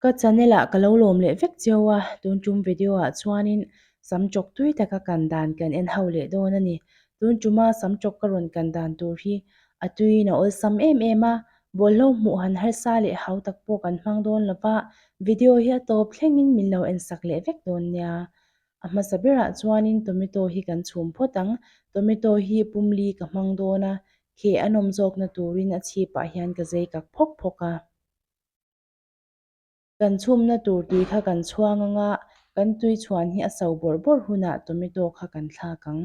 Ka channel ah ka lo lawm leh vek cheu a, tun tum video ah chuanin sam chawk tui taka kan dan kan en ho leh dawn a ni. Tun tuma sam chawk ka rawn kan dan tur hi a tuiin a awlsam em em a, bawlhlo hmuh han harsa leh hau tak pawh kan hmang dawn lo va, video hi a tawp thlengin min lo en sak leh vek dawn nia. A hmasa berah chuanin tomato hi kan chhum phawt ang, tomato hi pumli ka hmang dawn a, kheh a nawm zawkna turin a chhipah hian ka zei kak phawk phawk a. Kan chhumna tur tui kha kan chhuang anga kan tui chhuan hi a so bawrh bawrh hunah tomato kha kan thlak ang.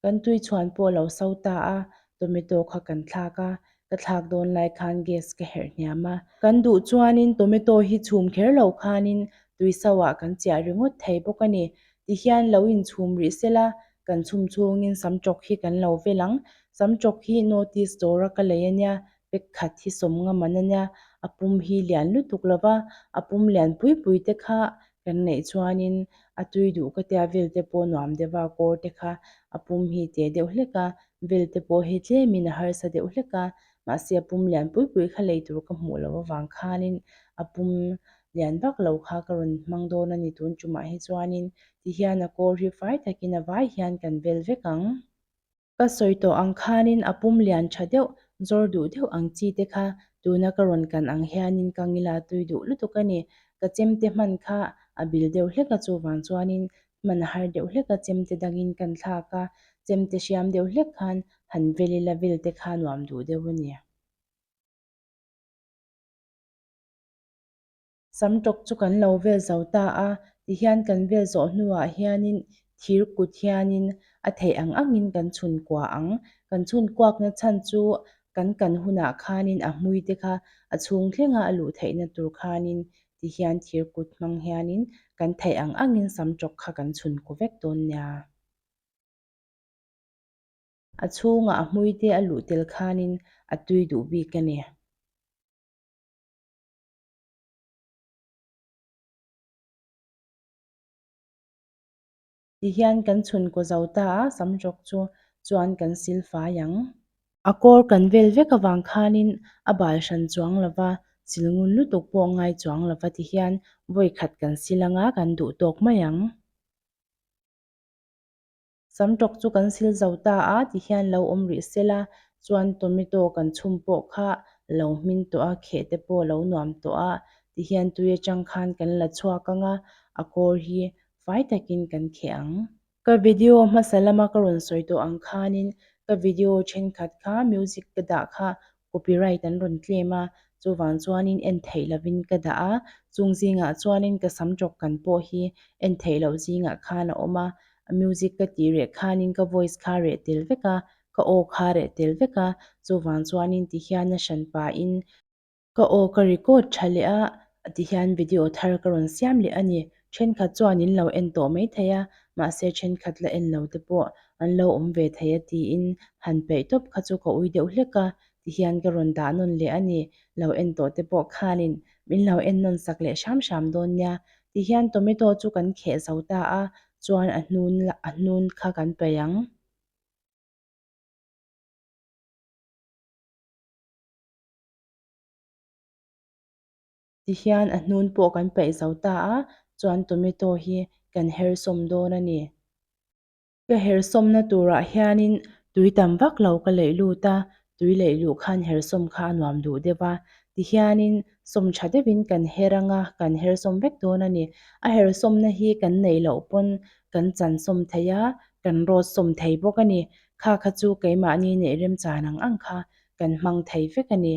Kan tui chhuan pawh a lo so ta a, tomato kha kan thlak a, ka thlak dawn lai khan gas ka herh hniam a. Kan duh chuanin tomato hi chhum kher lo khanin tui so ah kan chiah ringawt thei bawk a ni. Tihian lo inchhum rih sela, kan chhum chhungin sam tawk hi kan lo vel ang. Sam tawk hi notice dawra ka lei a nia, Pek khat hi sawm nga man a nia, a pum hi lian lutuk lo va, a pum lian pui pui te kha kan neih chuanin a tui duh ka tia vel te pawh nuam deuh va, kawr te kha a pum hi te deuh hlek a, vel te pawh hi tlemin a harsa deuh hlek a, mahse a pum lian pui pui kha lei tur ka hmuh loh avang khanin a pum lian vak lo kha ka rawn hmang dawn a ni tun tumah hi chuanin tihian a kawr hi fai takin a vai hian kan vel vek ang. Ka sawi tawh ang khanin a pum lian tha deuh, zawr duh deuh ang chi te kha tuna ka rawn kan ang hianin ka ngila tui duh lutuk a ni. Ka chemte hman kha a bil deuh hlek a chuvang chuanin hman a har deuh hlek a chemte dangin kan thlak a, chemte hriam deuh hlek khan han vel ila vel te kha nuam duh deuh a ni. Sam tawk chu kan lo vel zo ta a, tihian kan vel zawh hnuah hianin thir kut hianin a theih ang angin kan chhun kua ang. Kan chhun kuakna chhan chu kan kan hunah khanin a hmui te kha a chhung thlenga a luh theihna tur khanin tihian thir kut hmang hianin kan theih ang angin sam tawk kha kan chhun ku vek dawn nia. A chhungah a hmui te a luh tel khanin a tui duh bik a ni. Tihian kan chhunkaw zo ta a, sam rawk chu chuan kan sil fai ang. A kawr kan vel vek avang khanin a bal hran chuang lo va, sil ngun lutuk pawh ngai chuang lo va tihian vawi khat kan sil anga kan duh tawk mai ang. Sam tawk chu kan sil zo ta a ti hian lo awm rih sela chuan tomato kan chhum pawh kha lo hmin tawh a, kheh te pawh lo nuam tawh a ti hian tui atang khan kan la chhuak ang a, a kawr hi fai takin kan kheh ang. Ka video hmasa lama ka rawn sawi tawh ang khanin ka video thenkhat kha music ka dah kha copyright an rawn claim a, chuvang chuanin en theih lovin ka dah a, chung zingah chuanin ka sam tawk kan pawh hi en theih loh zingah khan a awm a, a music ka tih reh khanin ka voice kha reh tel vek a, ka aw kha reh tel vek a, chuvang chuanin tihian a hran pahin Ka aw ka record tha leh a, tihian video thar ka rawn siam leh a ni. Thenkhat chuan in lo en tawh mai thei a, mahse thenkhat la en lo te pawh an lo awm ve thei a tiin han peih tawp kha chu ka ui deuh hlek a, tihian ka rawn dah nawn leh a ni. Lo en tawh te pawh khanin min lo en nawn sak leh hram hram dawn nia. Tihian tomato chu kan kheh zo ta a, chuan a hnun a hnun kha kan paih ang. Tihian a hnun pawh kan paih zo ta a, chuan tomato hi kan her sawm dawn a ni. Ka her sawmna turah hianin tui tam vak lo ka leih lut a, tui leih luh khan her sawm kha a nuam duh deuh a. Tihianin sawm tha deuhin kan her anga kan her sawm vek dawn a ni. A her sawmna hi kan neih loh pawn kan chan sawm thei a, kan rawt sawm thei bawk a ni. Kha kha chu keimahni neih remchan ang ang kha kan hmang thei vek a ni.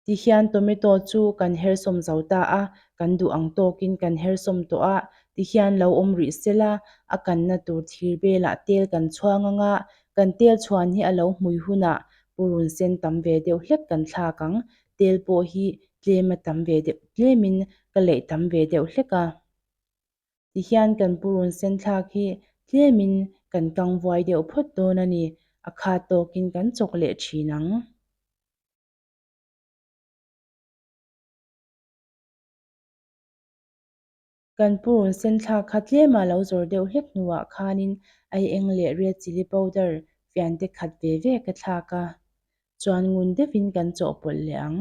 Tihian tomato chu kan her sawm zo ta a, kan duh ang tawkin kan her sawm tawh a, tihian lo awm rih sela, a kanna tur thir belah tel kan chhuang ang a, kan tel chhuan hi a lo hmui hunah purun sen tam ve deuh hlek kan thlak ang, tel pawh hi tlem a tam ve deuh tlemin ka leih tam ve deuh hlek a. Tihian kan purun sen thlak hi tlemin kan kang vuai deuh phawt dawn a ni, a khat tawkin kan chawk leh thin ang. Kan purun sen thlak kha tlema lo zawr deuh hlek hnuah khanin ai eng leh red chilli powder fian te khat ve ve ka thlak a, chuan ngun deuhin kan chawhpawlh leh ang.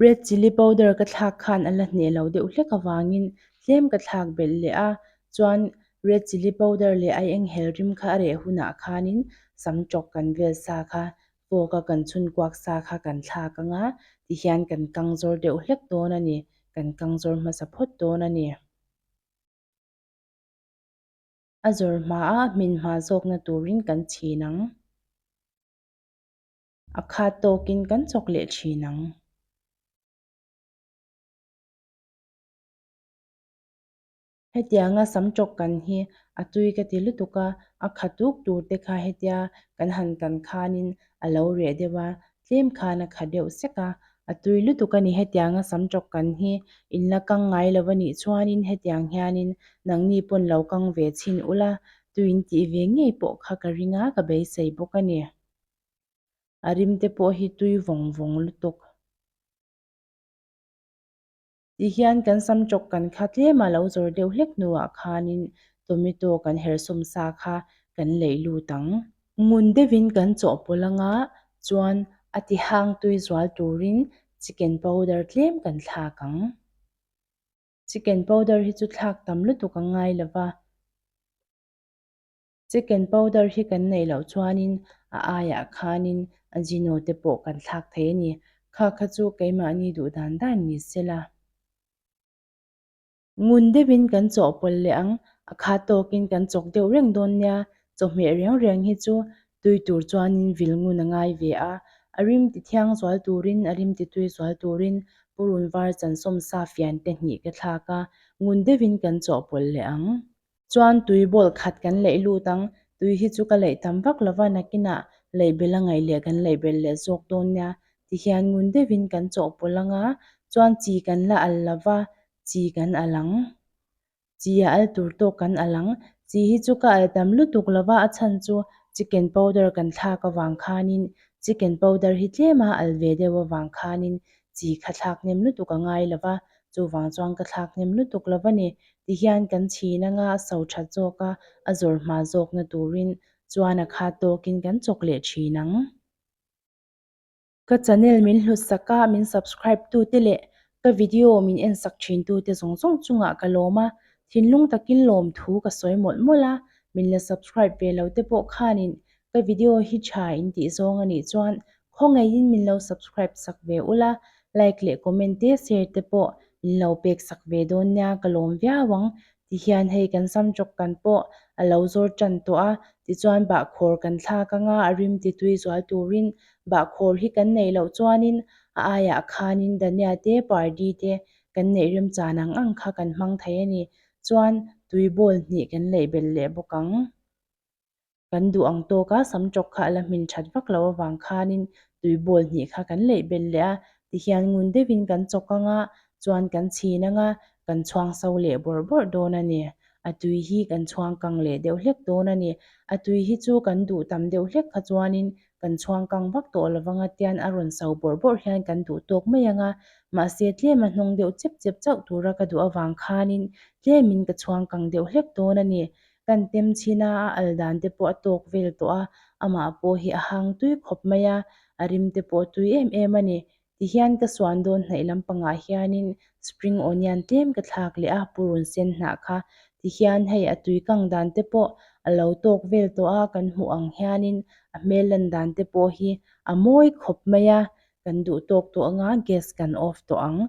Red chilli powder ka thlak khan a la hneh lo deuh hlek avangin tlem ka thlak belh leh a, chuan red chilli powder leh ai eng hel rim kha a reh hunah khanin sam tawk kan vel sa kha fork a kan chhun kuak sa kha kan thlak ang a, tihian kan kang zawr deuh hlek dawn a ni, kan kang zawr hmasa phawt dawn a ni. A zawr hma a hmin hma zawkna turin kan chhin ang. A khat tawkin kan chawk leh thin ang. Hetianga sam tawk kan hi a tui ka ti lutuk a, a kha tuk tur te kha hetia kan han kan khanin a lo reh deuh a, tlem khan a kha deuh sek a, a tui lutuk a ni. Hetianga sam tawk kan hi in la kang ngai lo a nih chuanin hetiang hianin nangni pawn lo kang ve chhin ula, tuin tih ve ngei pawh kha ka ring a, ka beisei bawk a ni. A rim te pawh hi tui vawng vawng lutuk. Tihian kan sam tawk kan kha tlem a lo zawr deuh hlek hnuah khanin tomato kan hersawm sa kha kan leih lut ang. Ngun deuhin kan chawhpawlh anga chuan a ti hang tui zual turin chicken powder tlem kan thlak ang. Chicken powder hi chu thlak tam lutuk a ngai lova. Chicken powder hi kan neih loh chuanin a aiah khanin ajino te pawh kan thlak thei a ni. Kha kha chu keimahni duh dan dan ni se la. Ngun deuhin kan chawhpawlh leh ang, a khat tawkin kan chawk deuh reng dawn nia. Chawhmeh reng reng hi chu tui tur chuanin vil ngun a ngai ve a, a rim ti thiang zual turin, a rim ti tui zual turin purun var chansawm sa fian te hnih ka thlak a, ngun deuhin kan chawhpawlh leh ang. Chuan tui bawlh khat kan leih lut ang, tui hi chu ka leih tam vak lova nakinah leih bel a ngaih leh kan leih belh leh zawk dawn nia tihian ngun deuhin kan chawhpawlh anga chuan chi kan la al lova chi kan al ang. Chi a al tur tawk kan al ang, chi hi chu ka al tam lutuk lova a chhan chu chicken powder kan thlak avang khanin chicken powder hi tlema al ve deuh avang khanin chi kha thlak hnem lutuk a ngai lova chuvang chuan ka thlak hnem lutuk lova ni. Tihian kan chhin anga a so that zawk a, a zawr hma zawkna turin chuan a khat tawkin kan chawk leh thin ang. Ka channel min hlut sak a, min subscribe tute leh ka video min en sak thin tute zawng zawng chungah ka lawm a, thinlung takin lawm thu ka sawi mawlh mawlh a, min la subscribe ve lo te pawh khanin ka video hi tha in tih zawng a nih chuan Khawngaihin min lo subscribe sak ve ula, like leh comment te share te pawh min lo pek sak ve dawn nia ka lawm viau ang. Tihian hei kan sam chawk kan pawh a lo zawr tan tawh a, tichuan bahkhawr kan thlak anga a rim ti tui zual turin bahkhawr hi kan neih loh chuanin a aiah khanin dhania te pardi te kan neih remchan ang ang kha kan hmang thei a ni. Chuan tui bowl hnih kan leih belh leh bawk ang. Kan duh ang tawk a, sam tawk kha a la hmin that vak lo avang khanin tui bowl hnih kha kan leih belh leh a, tihian ngun deuhin kan chawk ang a, chuan kan chhin ang a, kan chhuang so leh bawrh bawrh dawn a ni. A tui hi kan chhuang kang leh deuh hlek dawn a ni. A tui hi chu kan duh tam deuh hlek kha chuanin kan chhuang kang vak tawh lo vang a, tian a rawn so bawrh bawrh hian kan duh tawk mai ang a, mahse tlem a hnawng deuh chep chep chauh tura ka duh avang khanin tlemin ka chhuang kang deuh hlek dawn a ni. Kan tem chhin a, a al dan te pawh a tawk vel tawh a, amah pawh hi a hang tui khawp mai a, a rim te pawh a tui em em a ni. Tihian ka suan dawn hnaih lampangah hianin spring onion tlem ka thlak leh a, purun sen hnah kha. Tihian hei a tui kang dan te pawh a lo tawk vel tawh a, kan hmuh ang hianin a hmel lan dan te pawh hi a mawi khawp mai a, kan duh tawk tawh anga gas kan off tawh ang.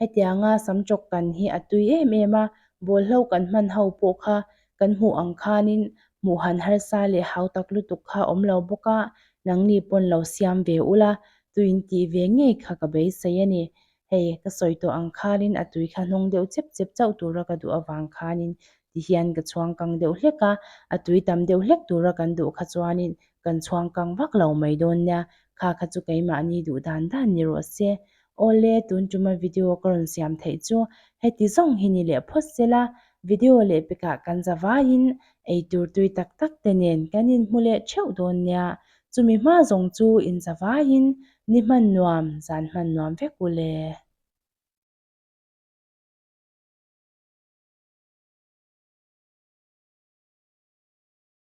Hetianga sam chawk kan hi a tui em em a, bawlhlo kan hman ho pawh kha kan hmuh ang khanin hmuh han harsa leh hau tak lutuk kha awm lo bawk a, nangni pawn lo siam ve ula, tuin tih ve ngei kha ka beisei a ni. Hei, ka sawi tawh ang khanin a tui kha hnawng deuh chep chep chauh tura ka duh avang khanin tihian ka chhuang kang deuh hlek a, a tui tam deuh hlek tura kan duh kha chuanin kan chhuang kang vak lo mai dawn nia, kha kha chu keimahni duh dan dan ni rawh se. Awle, tun tuma video ka rawn siam theih chu heti zawng hi ni leh phawt sela, video leh pekah kan za vaiin eitur tui tak tak te nen kan inhmu leh theuh dawn nia, chumi hma zawng chu inza vaiin ni hman nuam, zan hman nuam vek u le.